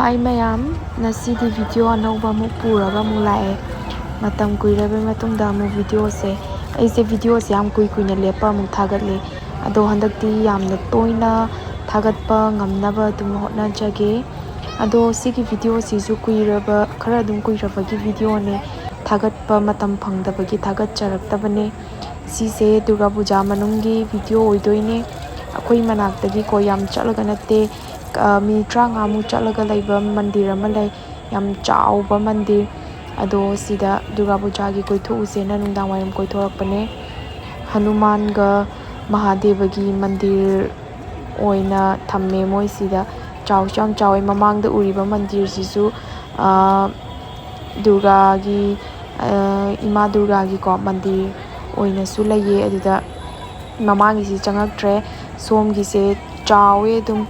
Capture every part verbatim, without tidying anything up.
ꯍꯥꯏ ꯃꯌꯥꯝ, ꯉꯁꯤꯗꯤ ꯚꯤꯗꯤꯑꯣ ꯑꯅꯧꯕ ꯑꯃꯨꯛ ꯄꯨꯔꯒ ꯑꯃꯨꯛ ꯂꯥꯛꯑꯦ꯫ ꯃꯇꯝ ꯀꯨꯏꯔꯕꯩ ꯃꯇꯨꯡꯗ ꯑꯃꯨꯛ ꯚꯤꯗꯤꯑꯣꯁꯦ, ꯑꯩꯁꯦ ꯚꯤꯗꯤꯑꯣꯁꯦ ꯌꯥꯝ ꯀꯨꯏ ꯀꯨꯏꯅ ꯂꯦꯞꯄ ꯑꯃꯨꯛ ꯊꯥꯒꯠꯂꯦ꯫ ꯑꯗꯣ ꯍꯟꯗꯛꯇꯤ ꯌꯥꯝꯅ ꯇꯣꯏꯅ ꯊꯥꯒꯠꯄ ꯉꯝꯅꯕ ꯑꯗꯨꯝ ꯍꯣꯠꯅꯖꯒꯦ꯫ ꯑꯗꯣ ꯁꯤꯒꯤ ꯚꯤꯗꯤꯑꯣꯁꯤꯁꯨ ꯀꯨꯏꯔꯕ, ꯈꯔ ꯑꯗꯨꯝ ꯀꯨꯏꯔꯕꯒꯤ ꯚꯤꯗꯤꯑꯣꯅꯦ, ꯊꯥꯒꯠꯄ ꯃꯇꯝ ꯐꯪꯗꯕꯒꯤ ꯊꯥꯒꯠꯆꯔꯛꯇꯕꯅꯦ꯫ ꯁꯤꯁꯦ ꯗꯨꯔꯒꯥ ꯄꯨꯖꯥ ꯃꯅꯨꯡꯒꯤ ꯚꯤꯗꯤꯑꯣ ꯑꯣꯏꯗꯣꯏꯅꯦ꯫ ꯑꯩꯈꯣꯏ ꯃꯅꯥꯛꯇꯒꯤꯀꯣ ꯌꯥꯝ ꯆꯠꯂꯒ ꯅꯠꯇꯦ, ꯃꯤꯅꯤꯠ ꯇꯔꯥꯃꯉꯥꯃꯨꯛ ꯆꯠꯂꯒ ꯂꯩꯕ ꯃꯟꯗꯤꯔ ꯑꯃ ꯂꯩ, ꯌꯥꯝ ꯆꯥꯎꯕ ꯃꯟꯗꯤꯔ꯫ ꯑꯗꯣ ꯁꯤꯗ ꯗꯨꯔꯒꯥ ꯄꯨꯖꯥꯒꯤ ꯀꯣꯏꯊꯣꯛꯎꯁꯦꯅ ꯅꯨꯡꯗꯥꯡ ꯋꯥꯏꯔꯝ ꯀꯣꯏꯊꯣꯔꯛꯄꯅꯦ꯫ ꯍꯅꯨꯃꯥꯟꯒ ꯃꯍꯥꯗꯦꯕꯒꯤ ꯃꯟꯗꯤꯔ ꯑꯣꯏꯅ ꯊꯝꯃꯦ ꯃꯣꯏꯁꯤꯗ꯫ ꯆꯥꯎꯁꯨ ꯌꯥꯝ ꯆꯥꯎꯋꯦ꯫ ꯃꯃꯥꯡꯗ ꯎꯔꯤꯕ ꯃꯟꯗꯤꯔꯁꯤꯁꯨ, ꯑ, ꯗꯨꯔꯒꯥꯒꯤ, ꯑ, ꯏꯃꯥ ꯗꯨꯔꯒꯥꯒꯤꯀꯣ ꯃꯟꯗꯤꯔ ꯑꯣꯏꯅꯁꯨ ꯂꯩꯌꯦ꯫ ꯑꯗꯨꯗ ꯃꯃꯥꯡꯒꯤꯁꯤ ꯆꯪꯉꯛꯇ꯭ꯔꯦ꯫ ꯁꯣꯝꯒꯤꯁꯦ ꯆꯥꯎꯋꯦ ꯑꯗꯨꯝ,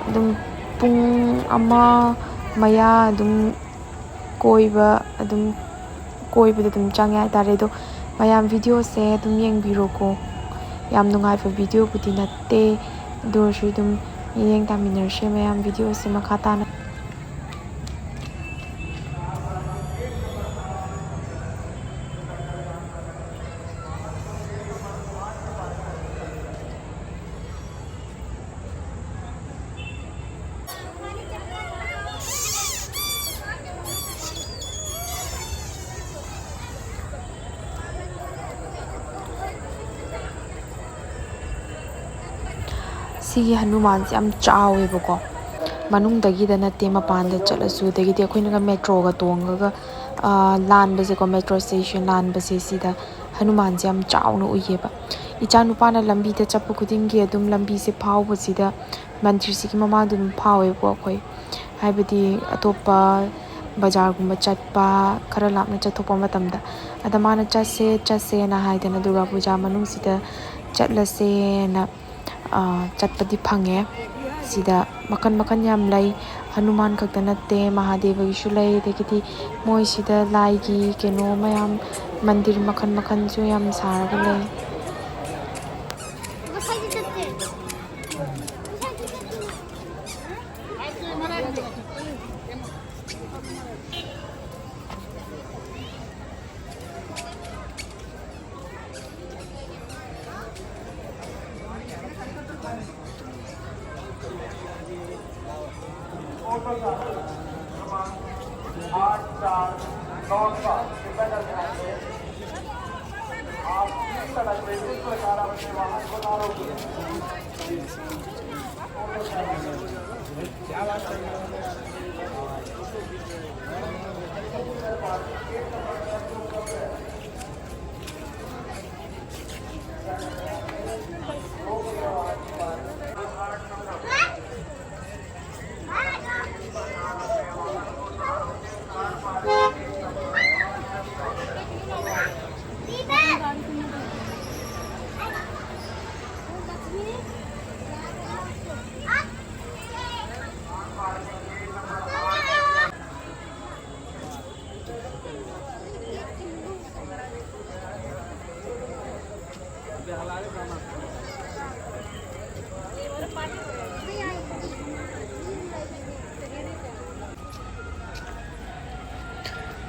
ꯑꯗꯨꯝ ꯄꯨꯡ ꯑꯃ ꯃꯌꯥ ꯑꯗꯨꯝ ꯀꯣꯏꯕ ꯑꯗꯨꯝ, ꯀꯣꯏꯕꯗ ꯑꯗꯨꯝ ꯆꯪꯉꯦ ꯍꯥꯏꯇꯥꯔꯦ꯫ ꯑꯗꯣ ꯃꯌꯥꯝ ꯚꯤꯗꯤꯑꯣꯁꯦ ꯑꯗꯨꯝ ꯌꯦꯡꯕꯤꯔꯣꯀꯣ꯫ ꯌꯥꯝ ꯅꯨꯡꯉꯥꯏꯕ ꯚꯤꯗꯤꯑꯣꯕꯨꯗꯤ ꯅꯠꯇꯦ, ꯑꯗꯨ ꯑꯣꯏꯔꯁꯨ ꯑꯗꯨꯝ ꯃꯤꯠꯌꯦꯡ ꯇꯥꯃꯤꯟꯅꯔꯁꯦ ꯃꯌꯥꯝ ꯚꯤꯗꯤꯑꯣꯁꯦ ꯃꯈꯥ ꯇꯥꯅ꯫ ꯁꯤꯒꯤ ꯍꯅꯨꯃꯥꯟꯁꯦ ꯌꯥꯝ ꯆꯥꯎꯋꯦꯕꯀꯣ, ꯃꯅꯨꯡꯗꯒꯤꯗ ꯅꯠꯇꯦ, ꯃꯄꯥꯟꯗ ꯆꯠꯂꯁꯨ, ꯑꯗꯒꯤꯗꯤ ꯑꯩꯈꯣꯏꯅꯒ ꯃꯦꯇ꯭ꯔꯣꯒ ꯇꯣꯡꯉꯒ, ꯑ, ꯂꯥꯟꯕꯁꯦꯀꯣ, ꯃꯦꯇ꯭ꯔꯣ ꯁ꯭ꯇꯦꯁꯟ ꯂꯥꯟꯕꯁꯦ ꯁꯤꯗ ꯍꯅꯨꯃꯥꯟꯁꯦ ꯌꯥꯝ ꯆꯥꯎꯅ ꯎꯏꯌꯦꯕ꯫ ꯏꯆꯥ ꯅꯨꯄꯥꯅ ꯂꯝꯕꯤꯗ ꯆꯠꯄ ꯈꯨꯗꯤꯡꯒꯤ ꯑꯗꯨꯝ ꯂꯝꯕꯤꯁꯦ ꯐꯥꯎꯕꯁꯤꯗ ꯃꯟꯗꯤꯔꯁꯤꯒꯤ ꯃꯃꯥꯡꯗ ꯑꯗꯨꯝ ꯐꯥꯎꯋꯦꯕꯀꯣ ꯑꯩꯈꯣꯏ꯫ ꯍꯥꯏꯕꯗꯤ ꯑꯇꯣꯞꯄ ꯕꯖꯥꯔꯒꯨꯝꯕ ꯆꯠꯄ, ꯈꯔ ꯂꯥꯞꯅ ꯆꯠꯊꯣꯛꯄ ꯃꯇꯝꯗ꯫ ꯑꯗ ꯃꯥꯅ "ꯆꯠꯁꯦ, ꯆꯠꯁꯦꯅ" ꯍꯥꯏꯗꯅ ꯗꯨꯔꯒꯥ ꯄꯨꯖꯥ ꯃꯅꯨꯡꯁꯤꯗ ꯆꯠꯂꯁꯦꯅ, ꯑ, ꯆꯠꯄꯗꯤ ꯐꯪꯉꯦ꯫ ꯁꯤꯗ ꯃꯈꯟ ꯃꯈꯟ ꯌꯥꯝ ꯂꯩ꯫ ꯍꯅꯨꯃꯥꯟ ꯈꯛꯇ ꯅꯠꯇꯦ, ꯃꯍꯥꯗꯦꯕꯒꯤꯁꯨ ꯂꯩ, ꯑꯗꯒꯤꯗꯤ ꯃꯣꯏꯁꯤꯗ ꯂꯥꯏꯒꯤ ꯀꯩꯅꯣ ꯃꯌꯥꯝ, ꯃꯟꯗꯤꯔ ꯃꯈꯟ ꯃꯈꯟꯁꯨ ꯌꯥꯝ ꯁꯥꯔꯒ ꯂꯩ꯫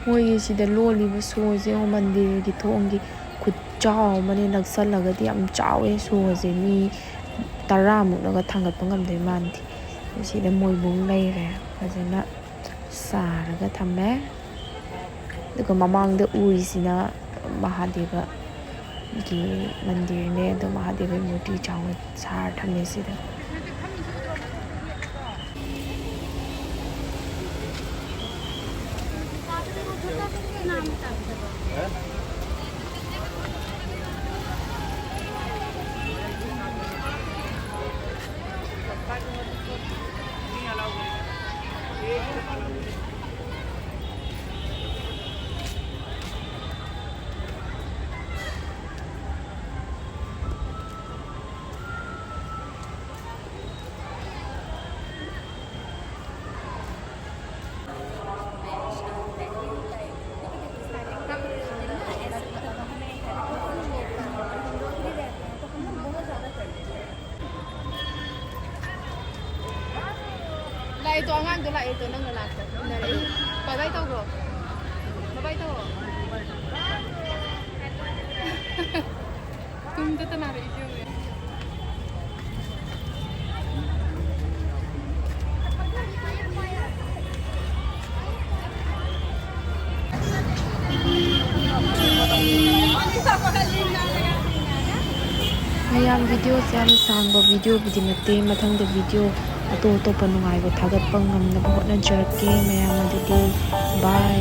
ꯃꯣꯏꯒꯤ ꯁꯤꯗ ꯂꯣꯜꯂꯤꯕ ꯁꯣꯁꯦ ꯌꯦꯡꯉꯣ, ꯃꯟꯗꯤꯔꯒꯤ ꯊꯣꯡꯒꯤ ꯈꯨꯠꯆꯥꯎ ꯑꯃꯅꯦ꯫ ꯅꯛꯁꯜꯂꯒꯗꯤ ꯌꯥꯝ ꯆꯥꯎꯋꯦ ꯁꯣꯁꯦ, ꯃꯤ ꯇꯔꯥꯃꯨꯛꯅꯒ ꯊꯥꯡꯒꯠꯄ ꯉꯝꯗꯣꯏ ꯃꯥꯟꯗꯦ꯫ ꯁꯤꯗ ꯃꯣꯏꯕꯨꯡ ꯂꯩꯔꯦ, ꯐꯖꯅ ꯁꯥꯔꯒ ꯊꯝꯃꯦ꯫ ꯑꯗꯨꯒ ꯃꯃꯥꯡꯗ ꯎꯔꯤꯁꯤꯅ ꯃꯍꯥꯗꯦꯕꯒꯤ ꯃꯟꯗꯤꯔꯅꯦ꯫ ꯑꯗꯣ ꯃꯍꯥꯗꯦꯕꯒꯤ ꯃꯨꯔꯇꯤ ꯆꯥꯎꯅ ꯁꯥꯔ ꯊꯝꯃꯦ ꯁꯤꯗ꯫ ꯇꯣ ꯑꯉꯥꯡꯗꯣ ꯂꯥꯛꯑꯦ ꯇꯣ ꯅꯪꯅ ꯂꯥꯛꯇ ꯎꯅꯔꯛꯑꯦ꯫ ꯕꯥꯏ ꯕꯥꯏ ꯇꯧꯈ꯭ꯔꯣ꯫ ꯕꯥꯏ ꯕꯥꯏ ꯇꯧꯔꯣ꯫ ꯇꯨꯝꯗꯇ ꯅꯥꯔꯛꯏ ꯏꯕꯦꯝꯃ꯫ ꯃꯌꯥꯝ ꯚꯤꯗꯤꯑꯣꯁꯦ ꯌꯥꯝ ꯁꯥꯡꯕ ꯚꯤꯗꯤꯑꯣꯕꯨꯗꯤ ꯅꯠꯇꯦ꯫ ꯃꯊꯪꯗ ꯚꯤꯗꯤꯑꯣ ꯑꯇꯣꯞ ꯑꯇꯣꯞꯄ ꯅꯨꯡꯉꯥꯏꯕ ꯊꯥꯒꯠꯄ ꯉꯝꯅꯕ ꯍꯣꯠꯅꯖꯔꯛꯀꯦ꯫ ꯃꯌꯥꯝ ꯑꯗꯨꯗꯤ bye꯫